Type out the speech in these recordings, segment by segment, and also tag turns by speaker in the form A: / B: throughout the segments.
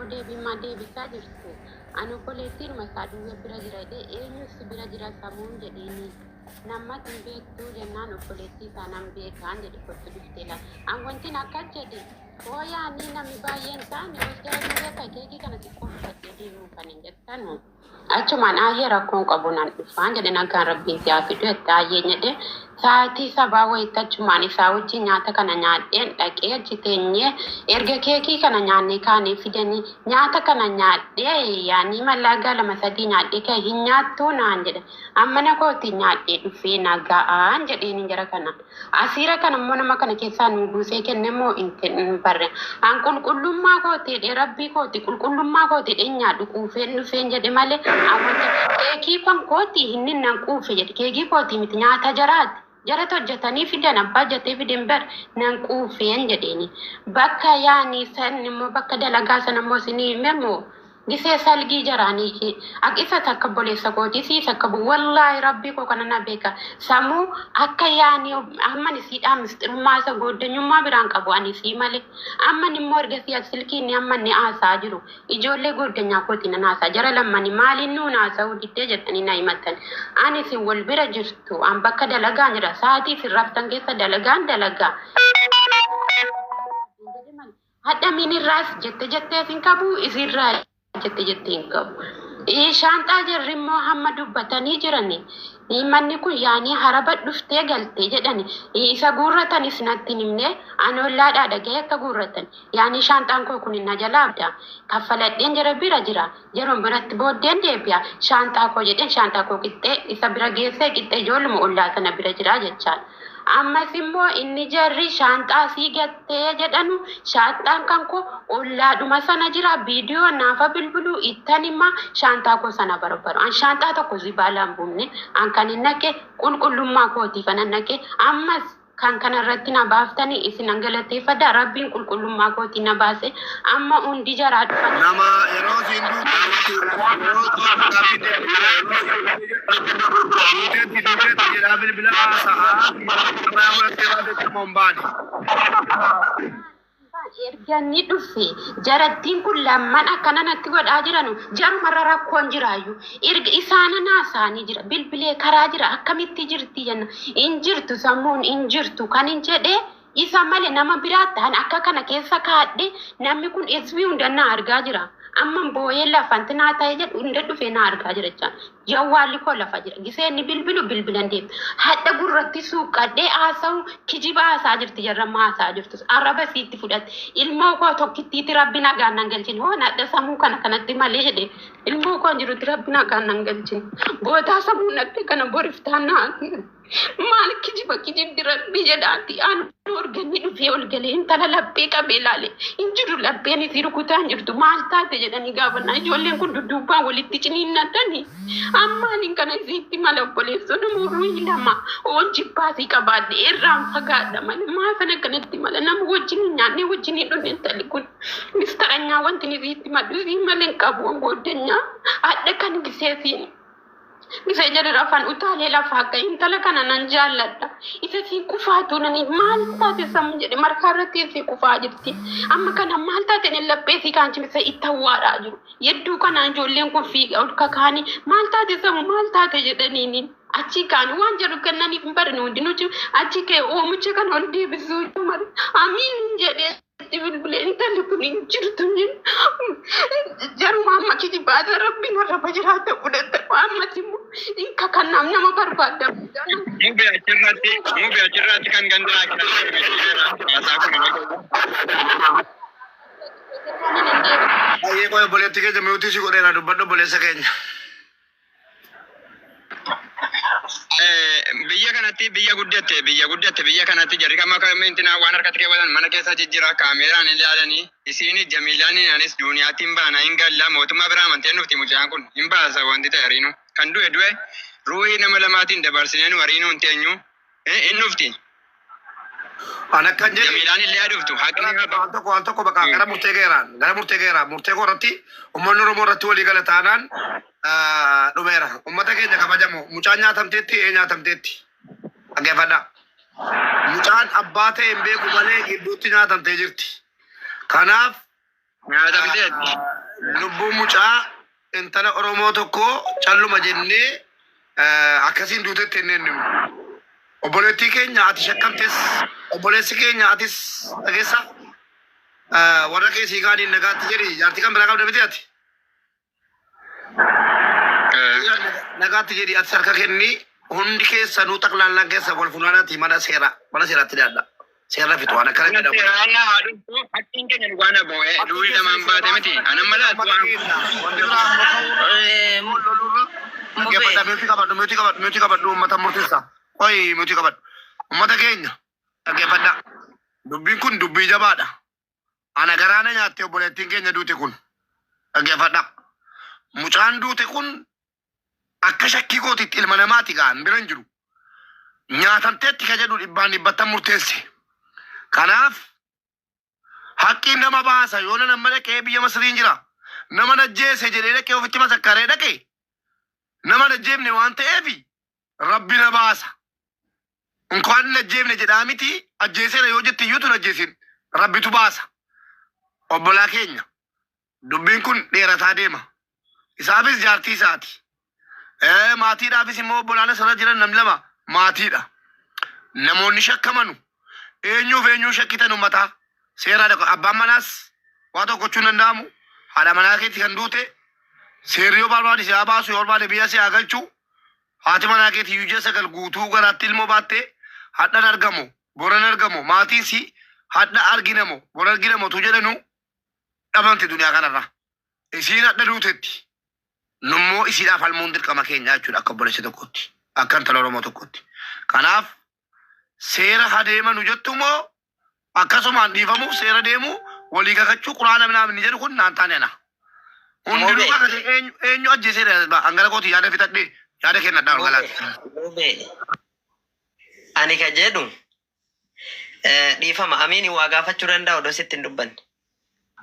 A: Kanaafuu deebiin deebisaa jirtu. Ani obboleettiinuma isaa duwwee bira jira jedhee eenyu si bira jira samuun jedheeni. Nammas hin beektuu jennaan obboleettii isaa nan beekaan jedhe kottu dhuftee laala. An wantin akkas jedhe hooyaanii namni baay'een taane ol jara duwwee ka keekii kana xiqqoo bitadhee deemuu kan hin jettanu. Achumaan aayyee rakkoon qabu nan dhufaan jedhe nagaan rabbiin si haa fidu jette aayyeen jedhe sa'aatii sabaa wayitti achumaan isaa wajjin nyaata kana nyaadheen dhaqee achi teenyee erga keekii kana nyaannee kaanee fidanii nyaata kana nyaadhee yaanii mallaagaa lama sadii nyaadhee ka'e hin nyaattuu naan jedhe ammana kooti nyaadhee dhufee naga'aan jedheen jara kana. Asiira kana immoo nama kana keessaa nuu buusee kenne moo hin hin barre. An qulqullummaa kooti jedhee rabbii kooti qulqullummaa kooti jedhee nyaadhu quufeen dhufeen jedhe malee an wanta keekii kan kooti hin nan quufe jedhe keekii kooti miti nyaata jaraati. Jaratu hojjetanii fidan abbaa hojjetee fiden bar nan quufeen jedheeni. Bakka yaani san immoo bakka dalagaa sana immoo isinii hime moo gisee salgii jaraanii ki isa takka obboleessa kooti siis akka wallaahi rabbii koo kana na beeka samuu akka yaani amman isiidhaa misxirummaa isa gooddanyummaa biraan qabu ani sii malee amman immoo ergasii as silkii inni amman ni haasaa jiru ijoollee gooddanyaa kooti nan haasaa jara lammani maaliin nuun haasa'uu diddee jedhanii na himatan ani isin wal bira jirtu an bakka dalagaan jira sa'aatii isin raftan keessa dalagaan dalagaa. Hadha minirraas jette jettee hin qabu isirraa jette jettee hin qabu. Shaanxaa jarri immoo hamma dubbatanii jirani. Manni kun yaanii haraba dhuftee galte jedhani. Isa guurratanis natti hin himne ani ollaadhaa dhaga'ee akka guurratan. Yaanii shaanxaan koo kun na jalaa abda. Kaffaladheen jara bira jira. Yeroon biratti booddeen deebi'a. Shaanxaa koo jedheen shaanxaa koo qixxee isa bira geessee qixxee ijoolluma ollaa sana bira jira jechaadha. Ammas immoo inni jarri shaanxaa sii gattee jedhanu shaanxaan kan koo ollaadhuma sana jira viidiyoo naafa bilbiluu ittan hima shaanxaa koo sana barbaadu. An shaanxaa tokko zibaalaan buufne an kan hin naqe qulqullummaa kootii kanan naqe ammas kan kanarratti na baaftanii isin an galateeffadha rabbiin qulqullummaa kootii na baase amma hundi jaraa dhufan.
B: Nama yeroo siin duute yeroo gaaffii duuteetti duuteetti jedhaa bilbila haasa'aa nama fudhattee baatetti immoo hin baane.
A: Erga inni dhufe jarattiin kun lamman akkana natti godhaa jiranu jarumarra rakkoon jiraayyuu erga isaana naasaanii jira bilbilee karaa jira akkamitti jirti jenna hin jirtu sammuun hin jirtu kan hin jedhee isa malee nama biraa ta'an akka kana keessa kaadhe namni kun isbii hunda na argaa jira. Amma boo'ee lafanti naa ta'e jedhu hunda dhufee na argaa jira jecha. Jawwaalli koo lafa jira. Gisee inni bilbilu bilbilan deema. Hadha gurratti suuqqadhee haasa'u kijiba haasaa jirti jarramma haasaa jirtus. Arraba isiitti fudhatte. Ilmoo koo tokkittiitti rabbi nagaan nan galchin. Hoo nadha samuu kana kanatti malee jedhe. Ilmoo koo jirutti rabbi nagaan nan galchin. Bootaa samuu nadhe kana boriftaan naa. Maal kijiba kijibdi rabbi jedhaati aan organni dhufee ol galee intala laphee qabee ilaale hin jiru lapheen isii rukutaa hin jirtu maal taate jedhanii gaafannaa ijoolleen kun dudduubbaan walitti ciniinnatanii ammaaniin kana isiitti mala obboleessoo nama ruhii lama oon jibbaasii qabaadhe irraan fagaadha malee maafan akkanatti mala nama wajjin hin nyaanne wajjin hin dhunne intalli kun mistaranyaa wanti isiitti madhu isii malee hin qabu gooddanyaa hadha kan giseesiin. Isa jedhu afaan utaalee lafaa ka'e intala kana nan jaalladha. Isa sii kufaatu nani maal taate sammuu jedhe markaa irratti sii kufaa jirti. Amma kana maal taate ni laphee sii kaan cimsa itti awwaadhaa jiru. Yedduu kana ijoolleen kun fiiga ol kakaanii maal taate sammuu maal taate jedhaniini. Achi kaan waan jedhu kennaniif hin barne hundinuu achi ka'e oomicha kana ol deebisuu amiin jedhee. Itti bilbilee intalli kun hin jirtu jaruma amma kijibaata rabbiin arraba jiraata fudhata ammatti immoo hin kakannaaf nama barbaadda.
C: Mube achirratti kan ganda akiraa haasaa kun irra
B: Baay'ee qoy obboleetti keenya mute si godheera dubbadhu obboleessa keenya.
C: Biyya kanatti biyya guddatte biyya kanatti jarri kama kamintina waan harkatti keewwatan mana keessa jijjiira kaameeraan ilaalanii isiin Jamiilaan anis duuniyaatti hin baana hin galla mootummaa biraa amanteen dhufti mucaan kun hin baasa wanti ta'e hariinu kan du'e du'e ruuhii nama lamaatiin dabarsinee nu hariinuu hin teenyu hin dhufti.
B: An akkan jedhe
C: Jamiilaan illee haa dhuftu haqni haa bahu.
B: Waan tokko bakka gara murtee geeraan gara murtee geeraan murtee koo irratti uummanni Oromoo irratti walii gala taanaan dhumeera. Uummata keenya kabajamoo mucaan nyaatamteetti ee nyaatamteetti. Dhaggeeffadhaa. Mucaan abbaa ta'e hin beeku malee gidduutti nyaatamtee jirti. Kanaaf
C: Nyaatamteetti.
B: Lubbuu mucaa intala Oromoo tokko calluma jennee akkasiin duutetti jennee hin himnu. Obboleettii keenya ati shakkamtes, obboleessi keenya atis dhageessa. Warra keessii kaaniin nagaatti jedhi. Jaartii kan biraa qabda miti ati. Nagaatti jedhi, ati harka kenni. Hundi keessanuu xaqlaallaan keessa wal funaanaati mana seera mana seeraatti dhiyaadha. Seerra fixu waan akkana
C: Mana
B: jedhamu.
C: seeraan haa dhuftu, haqqiin keenya dhugaan bu'ee durii lamaan baate miti. Anan mala
B: Wanti biraa ammoo ka'uu lolurra. Dhaggeeffadha, mute qabadhu, mute qabadhu, mute qabadhu, uummata murteessa. Qoyi, mute qabadhu. Uummata keenya dhaggeeffadha. Dubbiin kun dubbii jabaadha. Ana garaana nyaatte obboleettiin keenya duute kun. Dhaggeeffadha. Mucaan duute kun akka shakkii kootitti ilma namaati ga'an bira hin jiru. Nyaatamteetti ka jedhu dhibbaan dhibbattan murteesse. Kanaaf haqqiin nama baasa. Yoo nan amma dhaqee biyya Masriin jira. Nama najjeese jedhee dhaqee ofitti masakkaree dhaqee nama najjeefne waan ta'eef Rabbi na baasa. Inkaan hin ajjeefne jedhaa miti, ajjeeseera yoo jette iyyuu tun ajjeesin Rabbitu baasa. Obbolaa keenya, dubbiin kun dheerataa deema. Isaafis jaartii isaati. Maatiidhaafis immoo obbolaan asirra jiran namni lama maatiidha. Namoonni shakkamanu eenyuuf eenyuun shakkitan uummataa seeraadha. Abbaan manaas waa tokko gochuu hin danda'amu. Haadha manaa keetti kan duute seerri yoo barbaade si haa baasu, yoo barbaade biyya si haa galchu. Haati manaa keetii iyyuu ji'a 9 guutuu garaatti ilmoo baattee hadhan argamu boran argamu maatiin si hadha arginamo bor arginamo utuu jedhanu dhabamte duniyaa kanarra. Isiin hadha duutetti. Nummoo isiidhaaf falmuun dirqama keenya jechuudha akka obboleessa tokkotti, akka intala Oromoo tokkotti. Kanaaf seera hadeemanu jettu moo akkasumaan dhiifamuuf seera deemuu walii kakachuu quraana minaamin jedhu kun naan taane ana. Hundinuu
D: Mube.
B: kakate eenyu eenyu ajjeeseera hangara kooti yaada fixadhee yaada kennadhaa ol
D: Mube.
B: galaati.
D: Mube. Ani ka jedhu dhiifama, Amiini waa gaafachuu danda'a odoo sitti hin dubbanne?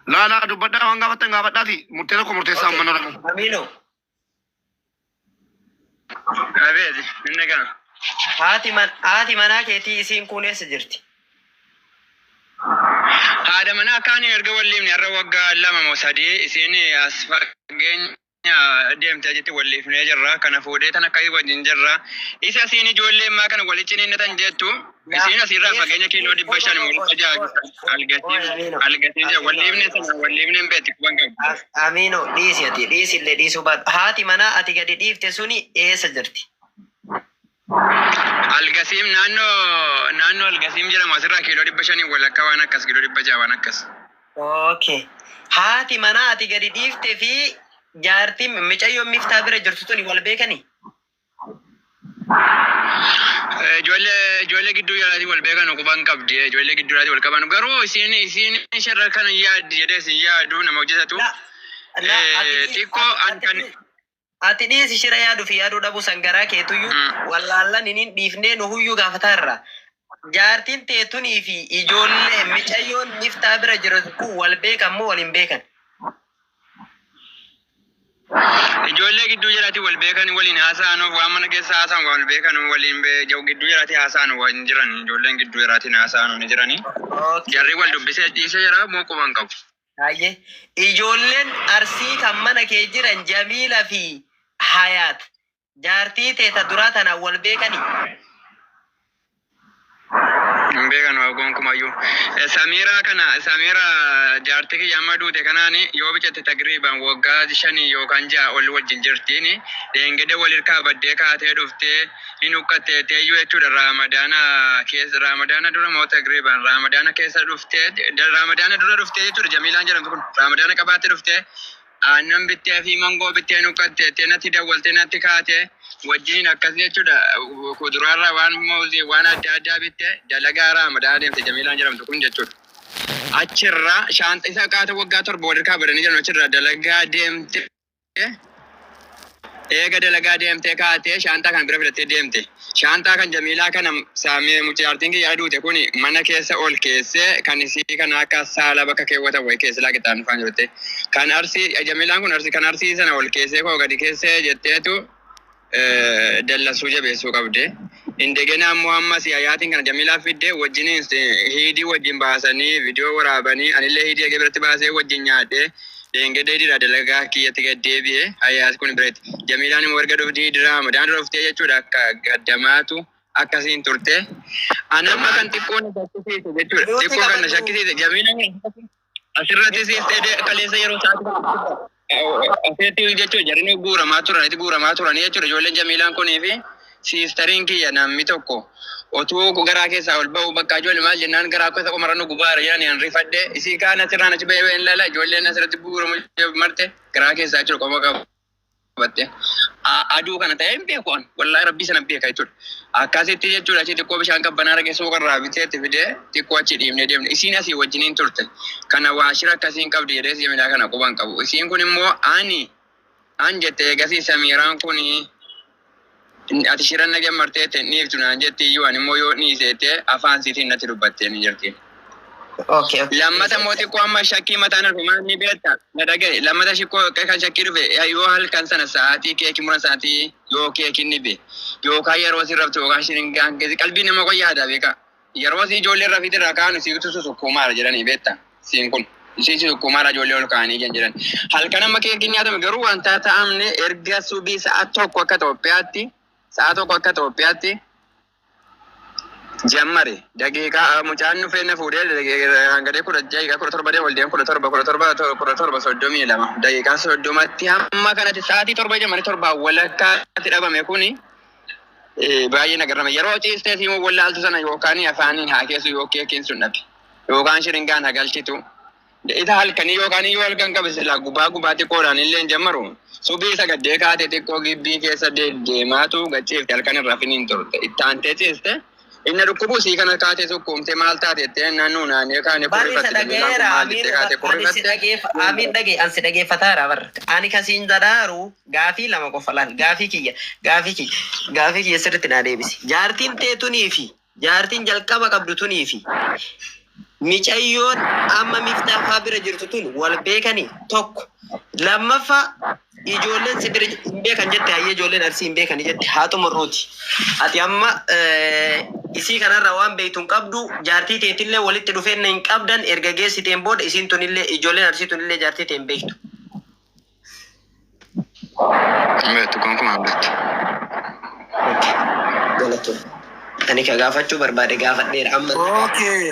B: Laa laa, dubbadhaa, waan gaafattan gaafadhaati murtee tokko murteessaa
D: Okay.
B: uummanni Oromoo.
D: Amiino.
C: Abeeti, inni gaa.
D: Haati manaa keetii isiin kun eessa jirti?
C: Haadha manaa akkaan erga walliifne har'a waggaa 2 moo 3. Isiin as fageenya deemtee achitti walliifnee jirra. Kana fuudhee tan akka wajjin jirra. Isa isiin ijoollee ammaa kana walitti ciniinnatan jettu, isiin asirraa fageenya kiiloo 500 moo 600 algasiin algasiin jira. Walliifne sana walliifne hin beekti, quban qabdi.
D: Amiino, dhiisi, ati dhiisi illee dhiisuu baadhu. Haati manaa ati gadi dhiifte suni eessa jirti?
C: Algasiim, naannoo Algasiim jedhamu, asirraa kiiloo 500 walakkaa waan akkas, kiiloo 600 waan akkas.
D: Okay. Haati manaa ati gadi dhiifte fi jaartiin micayyoon Miftaa bira jirtu tuni wal beekanii?
C: Ijoollee gidduu jalaatii wal beekan quban qabdi. Ijoollee gidduu jalaatii wal qaban garuu isiin ishirra kana yaaddi jedhee isin yaadu nama hojjetatu.
D: La, la, ati
C: Xiqqoo an kan
D: Ati dhiisi, shira yaaduu fi yaaduu dhabuu san garaa keetuyyuu wallaallan inin dhiifnee nu huyyuu gaafataa irra. Jaartiin teetunii fi ijoollee micayyoon Miftaa bira jirtu kun wal beekan moo wal hin beekan?
C: Ijoollee gidduu jalaatii wal beekan, waliin haasa'an, waan mana keessa haasa'an wal beekan, waliin gidduu jalaatii haasa'an waan jiran, ijoolleen gidduu jalaatiin haasa'an ni jirani. Jarri wal dubbisee dhiisee jira moo quban qabu.
D: Baay'ee. Ijoolleen Arsii kan mana kee jiran Jamiila fi Hayaat jaartii teeta duraa tanaan wal beekanii?
C: Hin beekan waa gonkumayyuu. Samiiraa kana, Samiiraa jaartii kiyya amma duute kanaan yoo bicatte tagriiban waggaa 5 yookaan 6 ol wajjin jirtiin. Dheengede wal hirkaa baddee kaatee dhuftee hin huqqatte teeyyuu jechuudha. Raamadaana keessa, Raamadaana dura moo tagriiban Raamadaana keessa dhuftee, Raamadaana dura dhuftee jechuudha. Jamiilaan jedhamtu kun Raamadaana qabaattee dhuftee aannan bittee fi mangoo bittee nuqqatte, natti dawwaltee natti kaate wajjin akkas jechuudha. Kuduraarraa waan muuzii waan adda addaa bitte dalagaa Raamadaana deemte Jamiilaan jedhamtu kun jechuudha. Achirraa shaanta isa qaata waggaa 7 wal hirkaa badanii jiran, achirraa dalagaa deemte. Eega dalagaa deemtee kaatee shaantaa kan bira fidattee deemte. Shaantaa kan Jamiilaa kana saamee mucayyaartiin kiyya duute kun mana keessa ol keessee kan isii kana akka saala bakka keewwatan wayii keessa laa qixxaan dhufaan jirte. Kan Arsii Jamiilaan kun Arsii kan Arsii sana ol keessee koo gadi keessee jetteetu dallansuu jabeessuu qabde. Indegena ammoo ammas Hayaatiin kana Jamiilaa fidde wajjin hiidii wajjin baasanii viidiyoo waraabanii, anillee hiidii eegee biratti baasee wajjin nyaadhee. Dheengadee dira dalagaa kiyyatti gad deebi'e hayyaas kun biratti. Jamiilaan immoo erga dhuftii Ramadaan dhuftee jechuudha akka gaddamaatu akkasiin turte. Anamma kan xiqqoo na shakkisiise jechuudha.
D: Nuti
C: Xiqqoo kan na
D: qabadhu.
C: shakkisiise Jamiilaan asirratti siistee kaleessa yeroo sa'aatii asirratti jechuudha jarri guuramaa turan itti guuramaa turan jechuudha ijoolleen Jamiilaan kunii fi siistariin kiyya namni tokko otuu garaa keessaa ol ba'u bakka ijoollee maal jennaan garaa keessa qomarra nu gubaara jedhanii an rifadhe isii kaan asirraan achi ba'ee hin lala ijoolleen asirratti guuramu marte garaa keessaa jechuudha qoma qabatte. Aduu kana ta'ee hin beeku an wallaahi rabbii sana beeka jechuudha. Akkasitti jechuudha achi xiqqoo bishaan qabbanaa arge suuqarraa bitee itti fidee xiqqoo achi dhiibnee deemne isiin asii wajjiniin turte. Kana waashira akkasiin qabdi jedhee Jamiilaa kana quban qabu. Isiin kun immoo ani an jette eegasii Samiiraan kun ati shiran na gammartee ta'e dhiiftu naan jetti iyyuu ani immoo yoo dhiiseete afaan siitiin natti dubbattee ni jirti.
D: Okay, okay.
C: Lammata immoo xiqqoo amma shakkii mataan dhufe maal ni beekta na dhagaye lammata shikkoo kan shakkii dhufe yoo halkan sana sa'aatii keekii muran sa'aatii yoo keekiin dhibe yookaan yeroo si raftu yookaan shiringaan keessa qalbii nama qoyyaadha beeka yeroo si ijoollee rafiit irraa kaanu siitu sukkuumaadha jedhanii beekta siin kun ishee sukkuumaadha ijoollee ol kaanii kan jedhan halkan amma keekiin nyaatame garuu wanta ta'amne erga subii sa'a tokko akka Itoophiyaatti sa'a tokko akka Itoophiyaatti jammare daqiiqaa mucaan dhufee na fuudhee hangadee 16 17 deemu ol deemu 17 17 17 32 daqiiqaa 30tti hamma kanatti sa'aatii 7 jammare 7 walakkaatti dhabame kuni baay'ee nagarrama yeroo ciistee siimuu wallaaltu sana yookaan afaaniin haa keessu yoo keekiin sun dhabe yookaan shiringaan haa galchitu isa halkanii yookaan yoo halkan qabe silaa gubaa gubaa xiqqoodhaan illee hin jammaru subii isa gaddee kaatee xiqqoo gibbii keessa deddeemaatu gachiifte halkan irraa finiin turte itti aantee ciiste inni dhukkubuu sii kana kaatee sukkuumte maal taate jettee naannoo naannee kaane
D: Barri isa
C: kurrifatte Jamiilaan kun
D: dhageera
C: maal
D: amiin
C: jettee kaatee
D: ani si
C: kurrifatte.
D: dhageef amiin dhage an si dhageeffataara barra. Ani kasiin jedhaaru gaafii lama qofa laal gaafii kiyya gaafii kiyya gaafii kiyya sirriitti naa deebisi. Jaartiin tee tunii fi jaartiin jalqaba qabdu tunii fi micayyoon amma miftaafaa bira jirtu tun wal beekanii tokko. Lammaffaa ijoolleen si bira hin beekan jette hayyee ijoolleen arsii hin beekani jette haa xumurruuti. Ati amma isii kanarraa waan beektu hin qabdu jaartii teetillee walitti dhufeenya hin qabdan erga geessiteen booda isiin tunillee ijoolleen arsii tunillee jaartii tee hin beektu.
C: Beektu gonkumaa hin beektu.
D: Okay. Galatoon. Ani ka gaafachuu barbaade gaafadheera amma.
B: Okay.